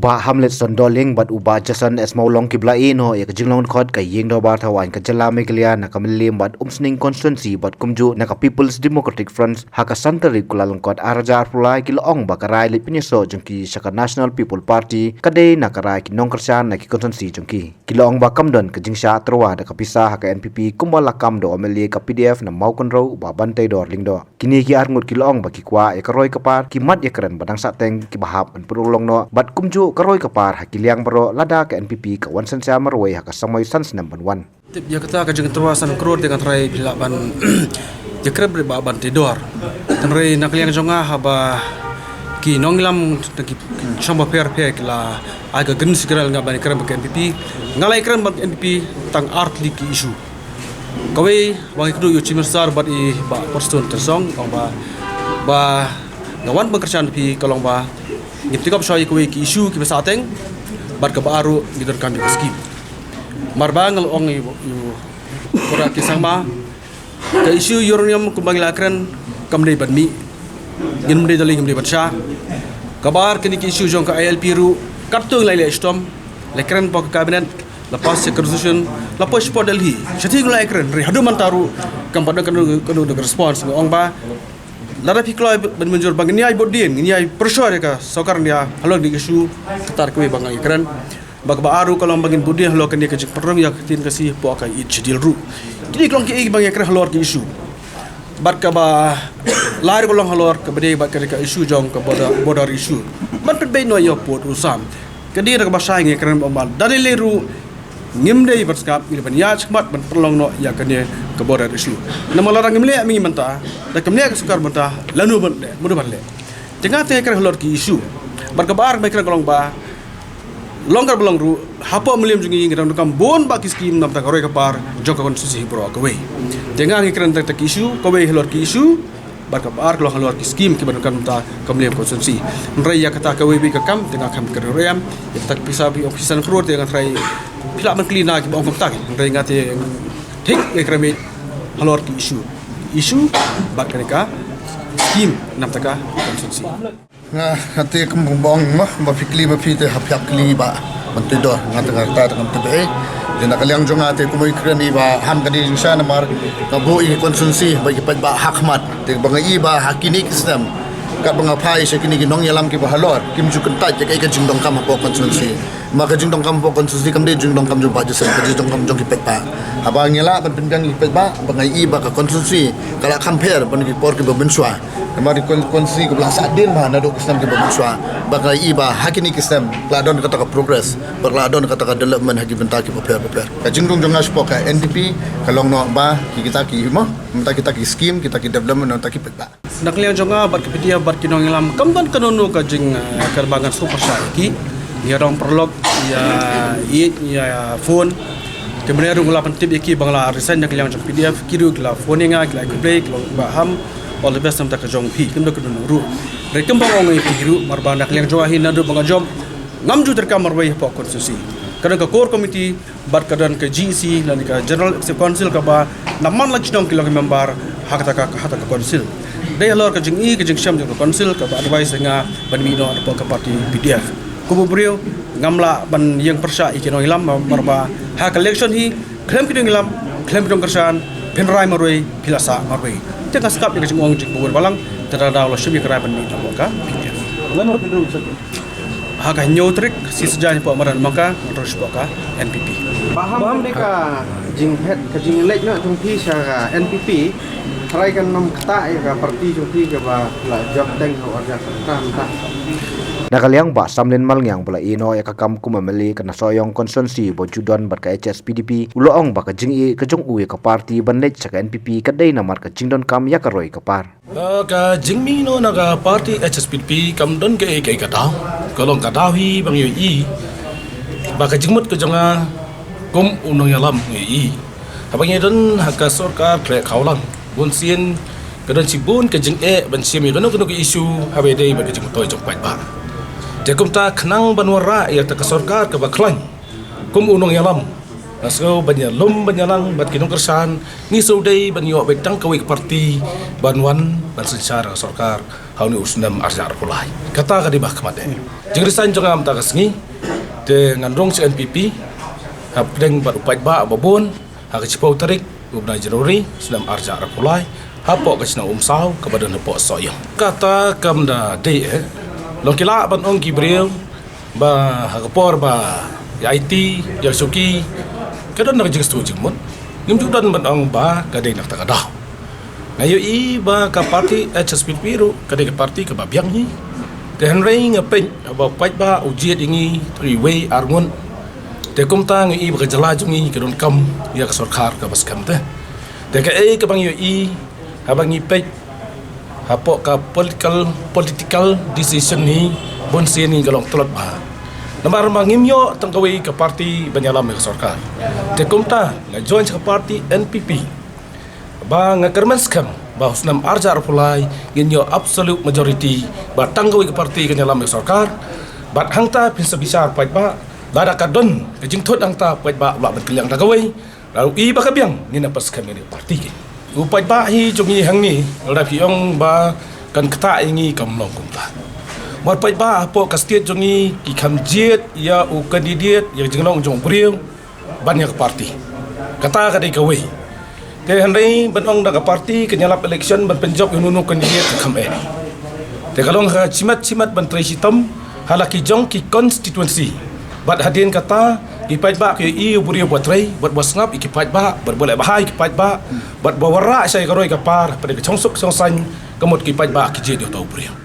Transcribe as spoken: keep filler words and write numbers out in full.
Bah Hamletson Dohling bad u Bah Jason S Mawlong ki ba la ïehnoh ïa ka jinglong dkhot ka ïing dorbar thawaiñ ka jylla Meghalaya na ka Mylliem bad Umsning constituency bad kumjuh na ka People's Democratic Front ha ka san tarik Kyllalyngkot ar hajar arphew lai, ki la ong ba ka rai leit pynïasoh jong ki sha ka National People Party ka dei na ka rai ki nongkyrshan na ki constituency jong ki. Ki la ong ba kam don ka jingshah tyrwa da ka pisa ha ka N P P kumba la kam da u M L A ka P D F na Mawkynrew u Bah Banteidor Lyngdoh. Kine ki arngut ki la ong ba ki kwah ïa ka roi ka par, ki mat ïakren ba dang sahteng kiba hap ban pynurlong noh, bad kumjuh ka roi ka par ha ki liang baroh lada ka N P P ka wan synshar marwei ha ka samoi san snem ban wan. Tip ïa kata ka jingtyrwa san klur te ngan trai phi lah ban ïakren bad Bah Banteidor. Hynrei na ka liang jong nga haba ki nongïalam na ki shong bapher bapher ki la ai ka green signal nga ban ïakren bad ka N P P, nga la ïakren bad ka N P P tang ar tylli ki issue. Kawei ba nga ïakynduh ïa u Chief Minister bad i Bah Prestone Tynsong, ong ba, ba nga wan ban kyrshan phi ka long ba ngin tip shwa ïa kawei ki issue kiba sahteng, bad kaba ar ruh ngi donkam ïa ka scheme. Mar ba nga la ong ïa u, ïa u Bah K Sangma, ka issue uranium kumba ngi la kren kam dei ban mih, ngim dei da lei, ngim dei ban shah. Kaba ar kine ki issue jong ka I L P ruh katto ngi la ïaleh shitom, la kren hapoh ka cabinet, la pass ïa ka resolution, la poi shapoh Delhi. Shathie ngi la ïakren, hynrei haduh mynta ruh kam pat don kano kano ka response. Nga ong ba lada phi kloi ban mynjur ba ngin ïai bud dien, ngin ïai pressure ïa ka sorkar India halor kine ki issue, kata kawei ba nga ïakren. Ba kaba ar ruh ka long ba ngin bud dien halor kane ka jingpynrung ïa ka ktien Khasi hapoh ka Eighth Schedule ruh. Kine ki long kiei kiba ngi ïakren halor ki issue. Bad kaba lai ruh ka long halor kaba dei bad kane ka issue jong ka border, border issue. Ban pynbeit noh ïa u pud u sam. Ka dei da kaba shai ngi ïakren ba da lei lei ruh ngim dei ban sngap, ngi dei ban ïaid shakhmat ban pynlong noh ïa kane ka border issue. Namar lada ngim leh mynta, da kim leh ka sorkar mynta, lano ban leh, mano ban leh. Te nga te ïakren halor ki issue. Bad kaba ar kaba ïakren ka long ba long kaba long ruh, hapoh Mylliem jong ngi ngi dang donkam bun bah ki scheme na bynta ka roi ka par jong ka constituency baroh kawei. Te nga ngi kren tang ki issue, kawei halor ki issue, bad kaba ar ka long halor ki scheme kiba donkam na bynta ka Mylliem constituency. Hynrei ïa kata kawei beit ka kam, te nga kam kren ruh em, ïa kata ka pisa beit ong pisa san klur te nga trai phi lah ban kylli na kiba ong kumta. Hynrei nga te thik ngi kren beit halor ki issue. Issue bad kane ka scheme na bynta ka constituency. Nga, nga te kum bong mo, ba phi kylli ba phi te hap hap kylli ba. Ban te dor, nga te nga ta ngam te be. Te na ka liang jong nga te kum i kren i ba ham ka dei jingshah namar nga buh i constituency ba i paidbah ha khmat. Te ba nga i ba ha kine ki snem, kat ba nga phai sha kine ki nongïalam kiba halor, kim ju kyntait ïa ka, ïa ka jingdonkam hapoh constituency. Ma ka jingdonkam hapoh constituency kam dei jingdonkam jong Bah Jason, ka jingdonkam jong ki paidbah. Haba ngi lah ban pynbiang ïa ki paidbah, ba nga i ba ka constituency ka la kham pher ban ki por kiba mynshuwa. Namar ki con-, constituency kiba la sah dien bha naduh ki snem kiba mynshuwa. Ba nga i ba ha kine ki snem ka la don kata ka progress, ba ka la don kata ka development ha ki bynta kiba pher bapher. Ka jingrung jong nga shapoh ka N P P ka long noh ba ki kita ki mo, mynta kita ki scheme, kita ki development na bynta ki paidbah. Na ka liang jong nga bad ka P D F bad ki nongïalam kam don kano kano ka jing, eh, kaba ngan sngewpyrshah ïa ki. Ïa rong paralok, ïa ïeit, ïa phone. Te mynne ruh nga la pyntip ïa ki ba nga la resign na ka liang jong P D F, ki ruh ki la phone ïa nga, ki la khublei, ki la ong ba ham, all the best na bynta ka jong phi, kim don kano kano ruh. Hynrei kumba nga ong ïa phi ruh, mar ba na ka liang jong nga hi naduh ba nga jop ngam ju treikam marwei hapoh constituency. Ka don ka core committee, bad ka don ka G E C lane ka General Executive Council kaba na man la ki shnong ki long ki member ha kata ka, ha kata ka council. Dei halor ka jingi ka jingshem jong ka council kaba advice ïa nga ban mih noh hapoh ka party P D F. Kum u briew ngam lah ban ïeng pyrshah ïa ki nongïalam, mar ba ha ka election hi khlem ki nongïalam, khlem ki nongkyrshan, phin rai marwei, phi la sah marwei. Te nga sngap ïa ka jingong jong u Bah Balang, te da daw la shim ïa ka rai ban mih noh hapoh ka P D F. Ha ka hynñiew tarik, shi snem hapoh madan Mangka, ngan rung shapoh ka N P P. Ba ham kane ka jingphet, ka jingleit noh jong phi sha ka N P P, trai kan ym ktah ïa ka party jong phi kaba la jop teng ha u arja kata mynta. Na ka liang Bah Samlin Malngiang ba la ïehnoh ïa ka kam kum M L A ka Sohiong constituency ba ju don bad ka H S P D P, u la ong ba ka jingïeit ka jong u ïa ka party ban leit sha ka N P P ka dei namar ka jingdonkam ïa ka roi ka par. Ka, ka jingmih noh na ka party H S P D P kam don kaei kaei ka daw. Ka long ka daw hi ba ngi ïohi ba ka jingmut ka jong nga kum u nongïalam ngi ïohi. Haba ngi don ha ka sorkar khleh khawlang, bun sien ka don shibun ka jingeh ban shim ïa kano kano ka issue haba ïadei bad ka jingmyntoi jong paidbah. Te kumta khnang ban wanrah ïa kata ka sorkar kaba khlaiñ kum u nongïalam, Nga sngew ban ïalum ban ïalang bad ki nongkyrshan, ngi shu dei ban ïoh beit tang kawei ka parti ban wan ban synshar ka sorkar ha une u snem arhajar arphew lai. Kata ka dei ba khmat eh. Jingresign jong nga mynta ka sngi, te ngan rung sha N P P hapdeng bad u paidbah ba bun ha ka shiphew tarik u bnai January snem arhajar arphew lai, hapoh ka shnong Umsaw kaba don hapoh Sohiong. Kata kam da dei eh. Long ki lah ban ong ki briew ba ha ka por ba ïa aiti, ïa shuki, ka don na ka jingstad jingmut. Ngim ju don ban ong ba ka dei na kata ka daw. Nga ïohi ba ka parti H S P D P ruh ka dei ka parti kaba biang hi. Te hynrei nga peit ba u paidbah u jied ïa ngi tang iwei ar ngut. Te kumta nga ïohi ba ka jylla jong ngi ka donkam ïa ka sorkar kaba skhem te. Te kaei kaba nga ïohi haba ngi peit hapoh ka political, political decision hi, bunsien ngi ka long tlot bha. Namar ba ngim ïoh tang kawei ka parti ban ïalam ïa ka sorkar. Te kumta nga join sha ka parti N P P. Ba nga kyrmen skhem ba u snem arhajar arphew lai ngin ïoh absolute majority ba tang kawei ka parti kan ïalam ïa ka sorkar. Bad hangta phin sa bishar paidbah, lada ka don ka jingthut hangta paidbah u lah ban kylliang da kawei. Lada u i ba ka biang, ngin ïa pynskhem ïa ka parti. U paidbah hi jong ngi hangne, lada phi ong ba kan ktah ïa ngi, kam long kumta. Namar paidbah hapoh ka state jong ngi ki kham jied ïa u candidate, ïa ka jinglong jong u briew ban ïa ka parti. Kata ka dei kawei. Te hynrei ban ong da ka parti kan ïalap election ban pynjop ïa uno uno u candidate, ka kham eh. Te ka long ka shimet shimet ban trei shitom ha la ki jong ki constituency. Bad hadien kata ki paidbah ki ïohi u briew ba trei, bad ba sngap ïa ki paidbah, bad ba leh bha ïa ki paidbah, bad ba wanrah sha ïa ka roi ka par, bad ka shongsuk shongsaiñ, ka mut ki paidbah ki jied ïa uta u briew.